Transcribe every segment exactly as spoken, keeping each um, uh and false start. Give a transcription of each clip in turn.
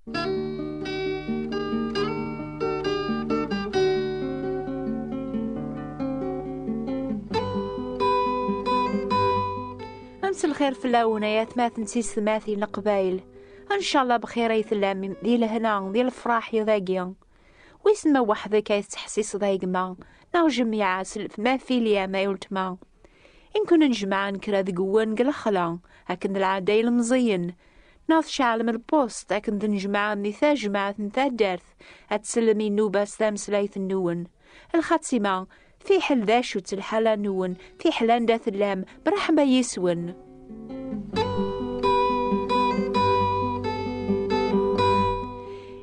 Mselxir fell-awen ay atmaten tiyessetmatin n Leqbayel. Ncallah bxir ay tellam, di lehna, di lefraḥ iḍ-agi. Wissen ma weḥd-k ay tettḥessiseḍ a gma, neɣ jemmiɛa s lef-, ma filiam ay ultma. Imken ad nejmeɛ kra deg-wen deg lexla, akken d lɛada ilemẓiyen, neɣ tceɛlem lpust akken d-nejmeɛ di tajmaɛt n taddart, ad tsellem i nnuba s tameslayt-nwen. Lxatima, fiḥel d acu-tt lḥala-nwen, fiḥel anda tellam, mreḥba yis-wen.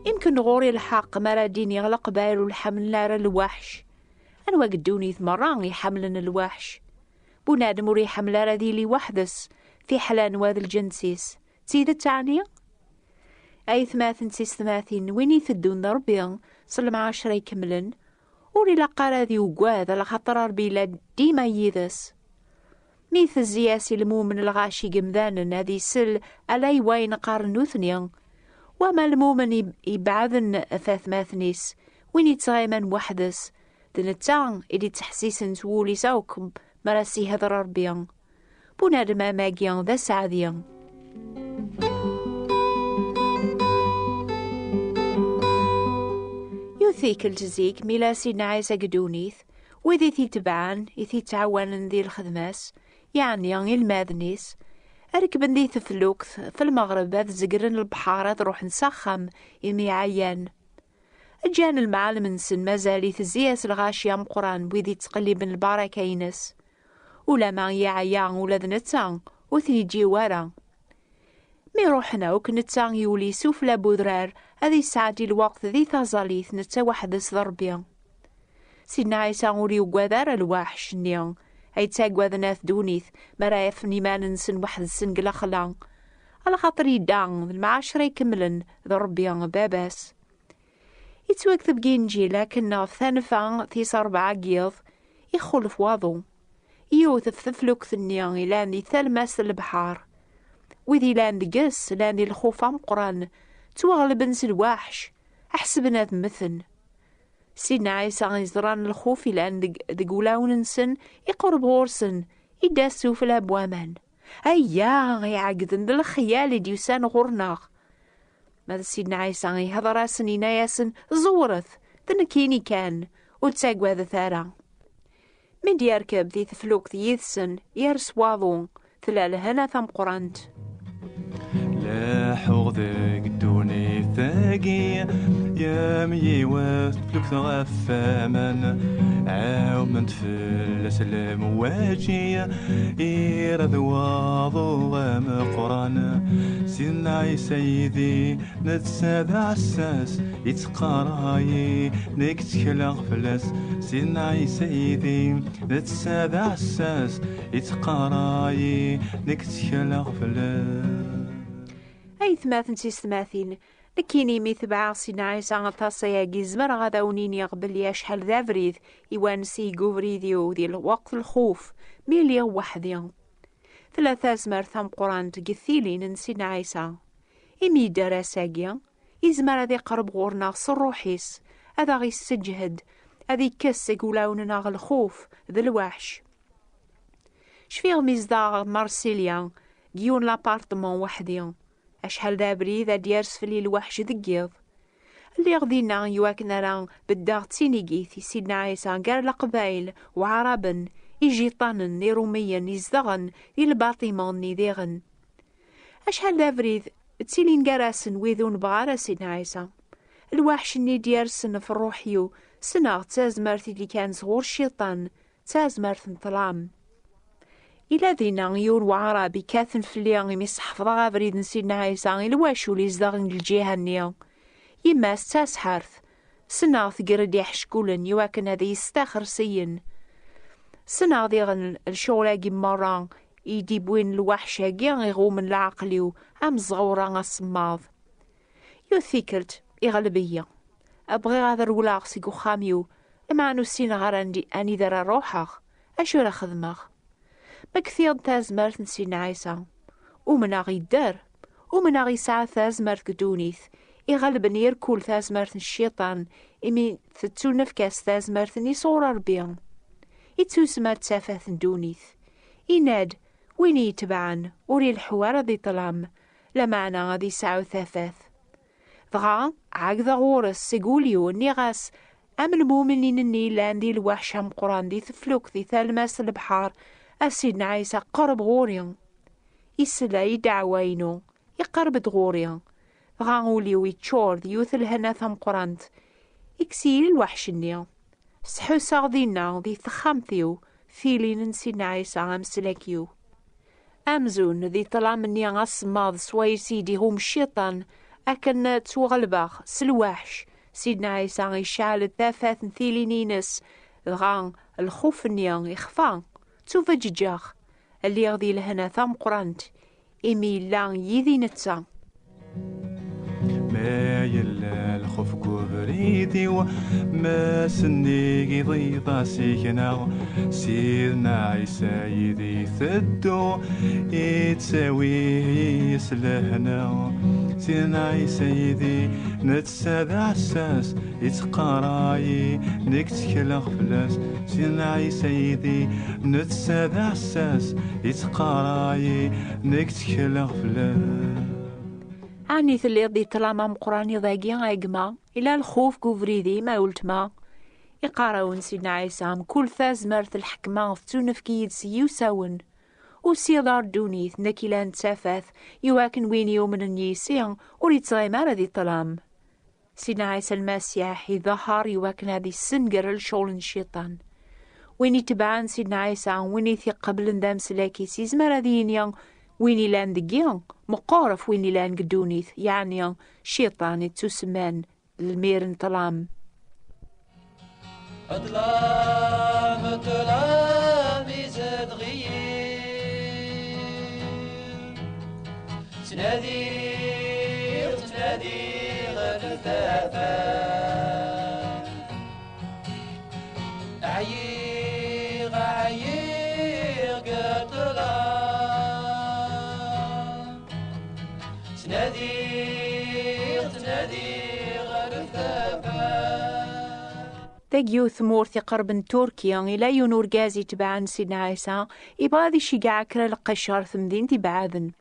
Imken ɣur-i lḥeqq mi ara d-iniɣ Leqbayel ur ḥemmlen ara lweḥc. Anwa deg ddunit merra iḥemmlen lweḥc? Bunadem ur iḥemmel ara ad yili weḥd-s, fiḥel anwa d lǧens-is. D tidet ɛni? Aytmaten d tiyessetmatin, win iteddun d Ṛebbi s lemɛacra ikemlen, ur ilaq ara ad yuggad, alaxaṭer Ṛebbi yella dima yid-s. Mi tezzi-as i lmumen lɣaci n yemdanen ad isel ala i wayen qqaren nutni, wama lmumen ib-, ibeɛden ɣef atmaten-is, win ittɣiman weḥd-s, d netta i d-ittḥessisen s wul-is akk mi ara s-ihder Ṛebbi. Bunadem am wagi d aseɛdi. Yiwet tikkelt zik, mi yella Sidna Ɛisa deg ddunit, wid i t-itebɛen, i t-ittɛawanen di lxedma-s, yeɛni inelmaden-is, rekben di teflukt f lmeɣreb ad zegren lebḥer, ad ruḥen s axxam imi ɛyan. Ǧǧan lemɛalem-nsen mazal itezzi-as lɣaci ameqqran n wid ittqelliben lbaraka-ines. Ulama yeɛya ula d netta, ur ten-iǧǧi wara. Mi ruḥen akk, netta yuli sufella n udrar ad yesɛeddi lweqt di taẓallit, netta weḥd-s d Ṛebbi. Sidna Ɛisa ur yuggad ara lwaḥc-nni ay ttaggaden at ddunit mi ara afen iman-nsen weḥd-sen deg lexla, alaxaṭer yedda d lemɛacra ikemlen d Ṛebbi Baba-s. Yettwakteb deg Inǧil akken ɣef tanfa tis ṛebɛa n yiḍ, ixulef waḍu. Yiwet ɣef teflukt-nni ilan di talmast n lebḥer. Wid ilan deg-s llan di lxuf ameqqran, ttwaɣelben s lwaḥc, ḥesben ad mmten. Sidna Ɛisa iẓran lxuf ilan deg, deg wulawen-nsen, iqerreb ɣur-sen, idda s ufella n waman. Ayya, iɛeggden d lexyal i d-yusan ɣur-neɣ. Ma d Sidna Ɛisa ihder-asen, yenna-yasen, ẓewret, d nekkini kan, ur ttaggadet ara. Mi d-yerkeb di teflukt yid-sen, yers waḍu, tella lehna tameqqrant. Leḥḥuɣ deg ddunit-agi, yam yiwet teflukt ɣef waman, ɛawment fell-as lemwaǧi, irad waḍu ameqqran. Sidna Ɛisa yid-i, netta d aɛessas, ittqaray, nekk ttekleɣ fell-as. Sidna Ɛisa yid-i, netta d aɛessas, ittqaray, nekk ttekleɣ fell-as. Aytmaten d tiyessetmatin, nekkini mi tebɛeɣ Sidna Ɛisa aṭas ayagi, zemreɣ ad awen-iniɣ belli acḥal d abrid i wansi deg ubrid-iw di lweqt lxuf, mi lliɣ weḥd-i. Tella tazmert tameqqrant deg tilin n Sidna Ɛisa. Imi yedder ass-agi, yezmer ad iqerreb ɣur-neɣ s ṛṛuḥ-is, ad aɣ-isseǧhed, ad ikkes seg wulawen-nneɣ lxuf d lweḥc. Cfiɣ mi zdaɣeɣ Marsilya, deg yiwen l'apartement weḥd-i. Acḥal d abrid ad d-yers fell-i lweḥc deg yiḍ. Lliɣ dinna iwakken ara beddeɣ d tinigit i Sidna Ɛisa gar Leqbayel, Waɛraben, Ijiṭanen, Irumiyen izedɣen di lbaṭima-nni diɣen. Acḥal d abrid ttilin gar-asen wid ur nebɣi ara Sidna Ɛisa. Lweḥc-nni d-yersen ɣef ṛṛuḥ-iw, ssneɣ d tazmert i d-ikkan sɣur Cciṭan, d tazmert n ṭṭlam. Yella dinna yiwen Waɛrab ikkaten fell-i imi sḥefḍeɣ abrid n Sidna Ɛisa i lwacul izedɣen deg lǧiha-nni. Yemma-s d taseḥḥart, ssneɣ tger-d iḥeckulen iwakken ad yestaxer syen. Ssneɣ diɣen lecɣal-agi merra i d-iwwin lweḥc-agi iɣummen leɛqel-iw am ẓẓawra asemmaḍ. Yiwet tikkelt, iɣleb-iyi. Bɣiɣ ad rewleɣ seg uxxam-iw, lameɛna ur ssineɣ ara andi, anida ara ruḥeɣ, acu ara xedmeɣ. Ma kfiɣ-d tazmert n Sidna Ɛisa, umneɣ yedder, umneɣ yesɛa tazmert deg ddunit, iɣelben irkul tazmert n cciṭan, imi tettunefk-as tazmert-nni sɣur Ṛebbi. Ittusma d tafat n ddunit. Inna-d, win i yetebɛen ur ileḥḥu ara di ṭṭlam, lameɛna ad yesɛu tafat. Dɣa ɛegdeɣ ɣur-s seg wul-iw, nniɣ-as, am lmumnin-nni yellan di lweḥc ameqqran di teflukt di talmast n lebḥer, a Sidna Ɛisa, qerreb ɣur-i. Isla i ddeɛwa-inu, iqerreb-d ɣur-i. Dɣa ul-iw iččur d yiwet lehna tameqqrant. Ikkes-iyi lweḥc-nni. Sḥusseɣ dinna, di texxamt-iw, tilin n Sidna Ɛisa ameslak-iw. Amzun di ṭṭlam-nni asemmaḍ swayes i d-iɣum cciṭan, akken ttwaɣelbeɣ s lweḥc, Sidna Ɛisa iceɛl-d tafat n tilin-ines, dɣa lxuf-nni ixfa, ttubejǧeɣ, lliɣ di lehna tameqqrant, imi yella yid-i netta. Ma yella lxuf deg ubrid-iw, ma sennig iḍ-iḍ asigna, Sidna Ɛisa yid-i teddu, ittawi-yi s lehna. Sidna Ɛisa yid-i, netta d aɛessas, ittqaray-i, nekk ttekleɣ fell-as. Sidna Ɛisa yid-i, netta d aɛessas, ittqaray-i, nekk ttekleɣ fell-as. Ɛni telliḍ di ṭṭlam ameqqran iḍ-agi, a gma? Ila lxuf deg ubrid-im, a weltma. Iqqar-awen Sidna Ɛisa, mkul tazmert, lḥekma tettunefk-iyi-d s yiwsawen. Usiɣ-d ar ddunit, nekk ilan d tafat, iwakken win yumnen yis-i ur yettɣimi ara di ṭṭlam. Sidna Ɛisa Lmasiḥ iḍehher iwakken ad issenger lecɣal n cciṭan. Win itebɛen Sidna Ɛisa, win i t-iqeblen d ameslak-is, izmer ad yini, win ilan deg-i meqqer ɣef win ilan deg ddunit, yeɛni cciṭan ittusemman d lmir n ṭṭlam. Ṭṭlam, ṭṭlam izedɣ-iyi. Ttnadiɣ, ttnadiɣ ɣef tafat. Ɛyiɣ, ɛyiɣ deg ṭṭlam. Ttnadiɣ, ttnadiɣ ɣef tafat. Deg yiwet tmurt iqerben Turki, ila yiwen urgaz itebɛen Sidna Ɛisa, ibɣa ad iceggeɛ kra lqecc ɣer temdint ibeɛden.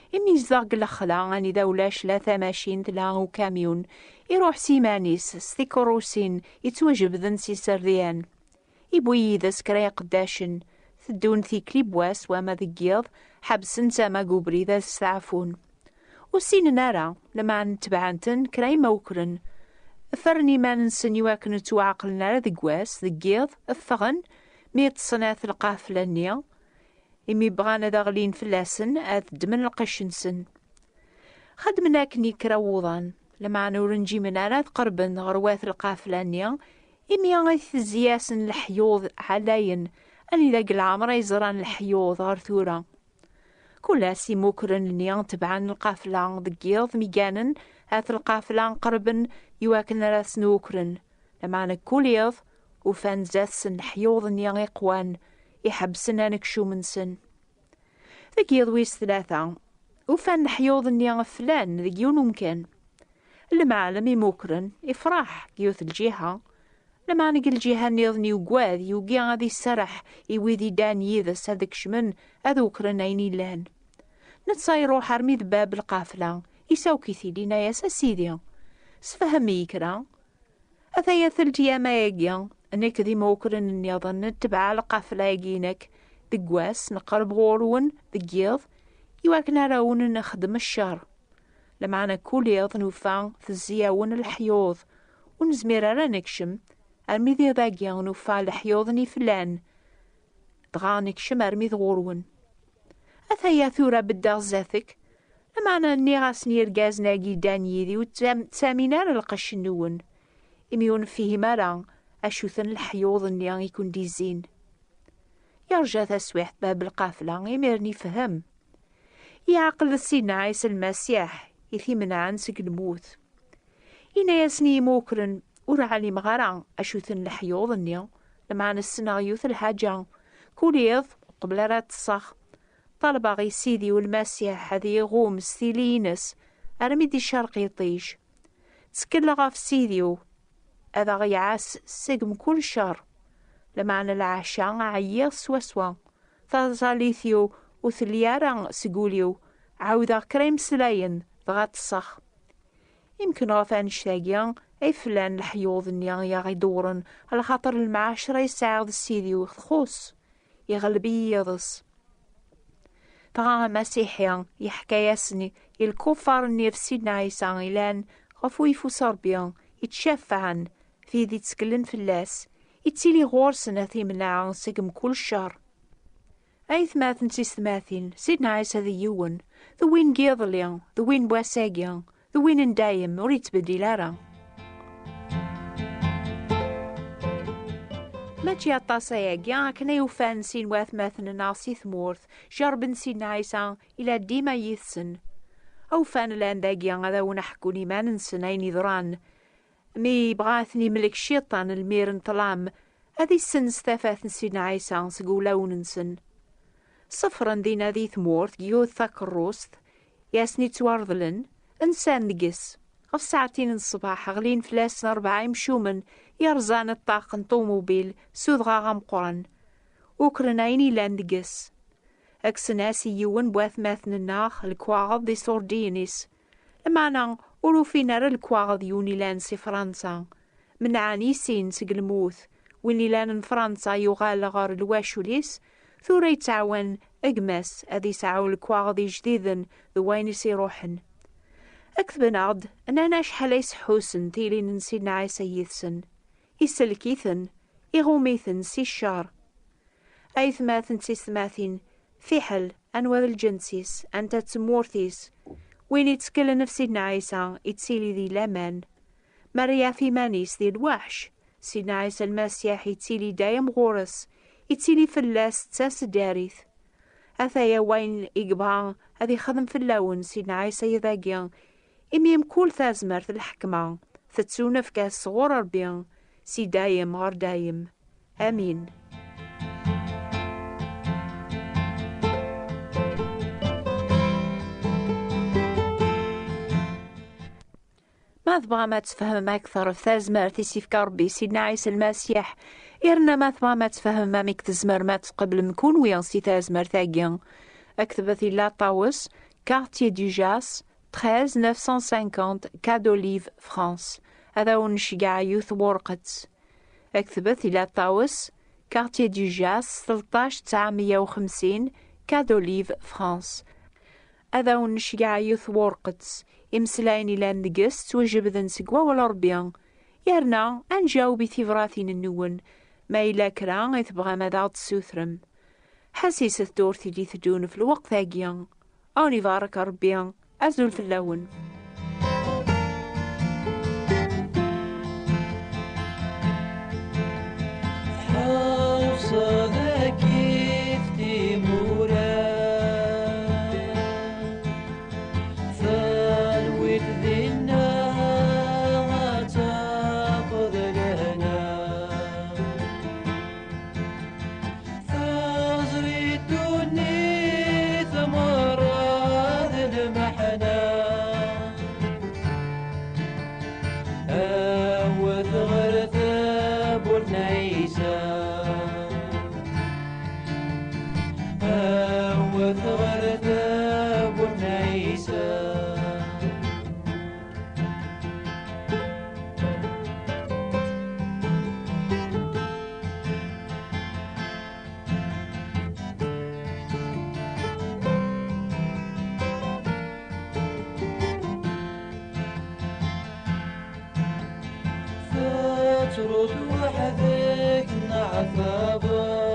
Imi yezdeɣ deg lexla, anida ulac la tamacint, la ukamyun, iruḥ s yiman-is, s tikeṛṛusin, ittwajebden s iserdiyen. Iwwi yid-s kra iqeddacen, teddun tikli n wass, wama deg yiḍ, ḥebsen tama deg ubrid ad steɛfun. Ur ssinen ara, lameɛna tebɛen-ten kra imawkren. Ffren iman-nsen iwakken ur ttwaɛqlen ara deg wass, deg yiḍ, ffɣen, mi ṭṭsen at lqafla-nni, imi bɣan ad ɣlin fell-asen, ad ddmen lqecc-nsen. Xedmen akken i kra wuḍan, lameɛna ur nǧimen ara ad qerben ɣer wat lqafla-nni, imi i tezzi-asen leḥyuḍ ɛlayen, anida deg leɛmer ay ẓran leḥyuḍ ɣer tura. Kul ass imukren-nni tebɛen lqafla deg yiḍ mi gganen at lqafla qerben iwakken ara ten-ukren, lameɛna kul iḍ ufan zdat-sen leḥyuḍ-nni iqwan iḥebsen anekcum-nsen. Deg yiḍ wis tlata, ufan leḥyuḍ-nni flan deg yiwen umkan. Lmeɛlem imukren ifraḥ deg yiwet lǧiha, lameɛna deg lǧiha nniḍen yugad, yugi ad iserreḥ i wid iddan yid-s ad kecmen ad ukren ayen illan. Netta iruḥ armi d bab lqafla, isawk-it-id, yenna-yas: "A Sidi, sefhem-iyi kra." Ataya telt yama-agi, nekk d imawkren nniḍen netbeɛ lqafla-agi-inek, deg wass neqreb ɣur-wen deg yiḍ, iwakken ara wen-nexdem ccer. Lameɛna kul iḍ nufa tezzi-awen leḥyuḍ, ur nezmir ara nekcem, armi d iḍ-agi nufa leḥyuḍ-nni flan, dɣa nekcem armi d ɣur-wen. Ataya tura beddeɣ zdat-k, lameɛna nniɣ-asen i yergazen-agi ddan yid-i ur ttam-, ttamin ara lqecc-nwen, imi ur nefhim ara acu-ten leḥyuḍ-nni i ken-d-izzin. Yerǧa taswiɛt bab lqafla, imiren ifhem. Yeɛqel d Sidna Ɛisa Lmasiḥ i t-imenɛen seg lmut. Yenna-yasen i yimukren: "Ur ɛlimeɣ ara acu-ten leḥyuḍ-nni, lameɛna ssneɣ yiwet lḥaǧa. Kul iḍ, uqbel ara ṭṭseɣ, ṭalbeɣ i Sidi u Lmasiḥ ad iyi-iɣum s tili-ines armi d-icerreq yiṭij. Ttkel ɣef Sidi-w, ad aɣ-iɛass seg mkul ccer. Lameɛna leɛca ɛyiɣ swaswa. Taẓallit-iw ur telli ara seg ul-iw. Ɛawdeɣ kra imeslayen, dɣa ṭṭseɣ. Imken ɣef annect-agi ay flan leḥyuḍ-nni i aɣ-idewwren, alaxaṭer lemɛacra i sɛiɣ d Sidi-w txuṣṣ, iɣleb-iyi yiḍes. Dɣa amasiḥi yeḥka-yasen i lkuffar-nni ɣef Sidna Ɛisa ilan ɣef uyeffus Ṛebbi, ittcaffaɛen tid itteklen fell-as, ittili ɣur-sen ad t-imneɛ seg mkul ccer. Aytmaten d tiyessetmatin, Sidna Ɛisa d yiwen, d win n yiḍelli, d win n wass-agi, d win n dayem, ur yettbeddil ara. Mačči aṭas ayagi akken ay ufan sin watmaten-nneɣ si tmurt, jerrben Sidna Ɛisa ila dima yid-sen. Awfan llan dagi ad awen-ḥekkun iman-nsen ayen yeḍran. Mi yebɣa ad ten-imlek cciṭan lmir n ṭṭlam, ad isens tafat n Sidna Ɛisa seg wulawen-nsen. Ṣefren dinna di tmurt, deg yiwet takeṛṛust i asen-ittwarḍlen, nsan deg-s. Ɣef saɛtin n ṣṣbeḥ, ɣlin fell-asen rebɛa imcumen yerẓan ṭṭaq n ṭumubil s udɣaɣ ameqqran. Ukren ayen yellan deg-s. Kksen-as i yiwen n watmaten-nneɣ lekwaɣeḍ d iṣurdiyen-is. Lameɛna ur ufin ara lekwaɣeḍ yiwen ilan si Fransa. Menɛen i sin seg lmut. Win ilan n Fransa yuɣal ɣer lwacul-is, tura yettɛawan gma-s ad yesɛu lekwaɣeḍ ijdiden d wayen i s-iruḥen. Ketben-aɣ-d, nnan acḥal ay sḥusen tilin n Sidna Ɛisa yid-sen. Isellek-iten, iɣum-iten si ccer. Aytmaten d tiyessetmatin, fiḥel anwa d lǧens-is, anta d tmurt-is, win itteklen ɣef Sidna Ɛisa ittili di laman. Mi ara yaf iman-is di lweḥc, Sidna Ɛisa Lmasiḥ ittili dayem ɣur-s, ittili fell-as d taseddarit. Ataya wayen i yebɣa ad ixdem fell-awen Sidna Ɛisa iḍ-agi, imi mkul tazmert d lḥekma tettunefk-as sɣur Ṛebbi, si dayem ɣer dayem. Amin. Ma tebɣam ad tfehmem akteṛ ɣef tazmert i s-ifka Ṛebbi i Sidna Ɛisa Lmasiḥ, yerna ma tebɣam ad tfehmem amek tzemrem ad tqeblem kunwi si tazmert-agi, ktbet i Laṭawes, Quartier du Jas, treize neuf cent cinquante, Quai d'Olive, France. Ad awen-nceggeɛ yiwet n twerqet. Ktbet i Laṭawes, Quartier du Jas, tleṭṭac tesɛa meyya u xemsin, Quai d'Olive, France. Ad awen-nceggeɛ yiwet n twerqet. Imeslayen ilan deg-s ttwajebden seg wawal Ṛebbi. Yerna ad njaweb i tibratin-nwen, ma yella kra i tebɣam ad aɣ-d-tessutrem. Ḥassiset-d ur t-id-iteddun f lweqt-agi. Ad wen-ibarek Ṛebbi. Azul fell-awen. Tḥewṣeḍ akkit timura, talwit dinna ad tafeḍ lehna. Teẓri ddunit merra d lmeḥna. Awet ɣer tewwurt n Ɛisa. Awet ɣer tewwurt n Ɛisa. Tettruḍ weḥd-k neɣ tebɣiḍ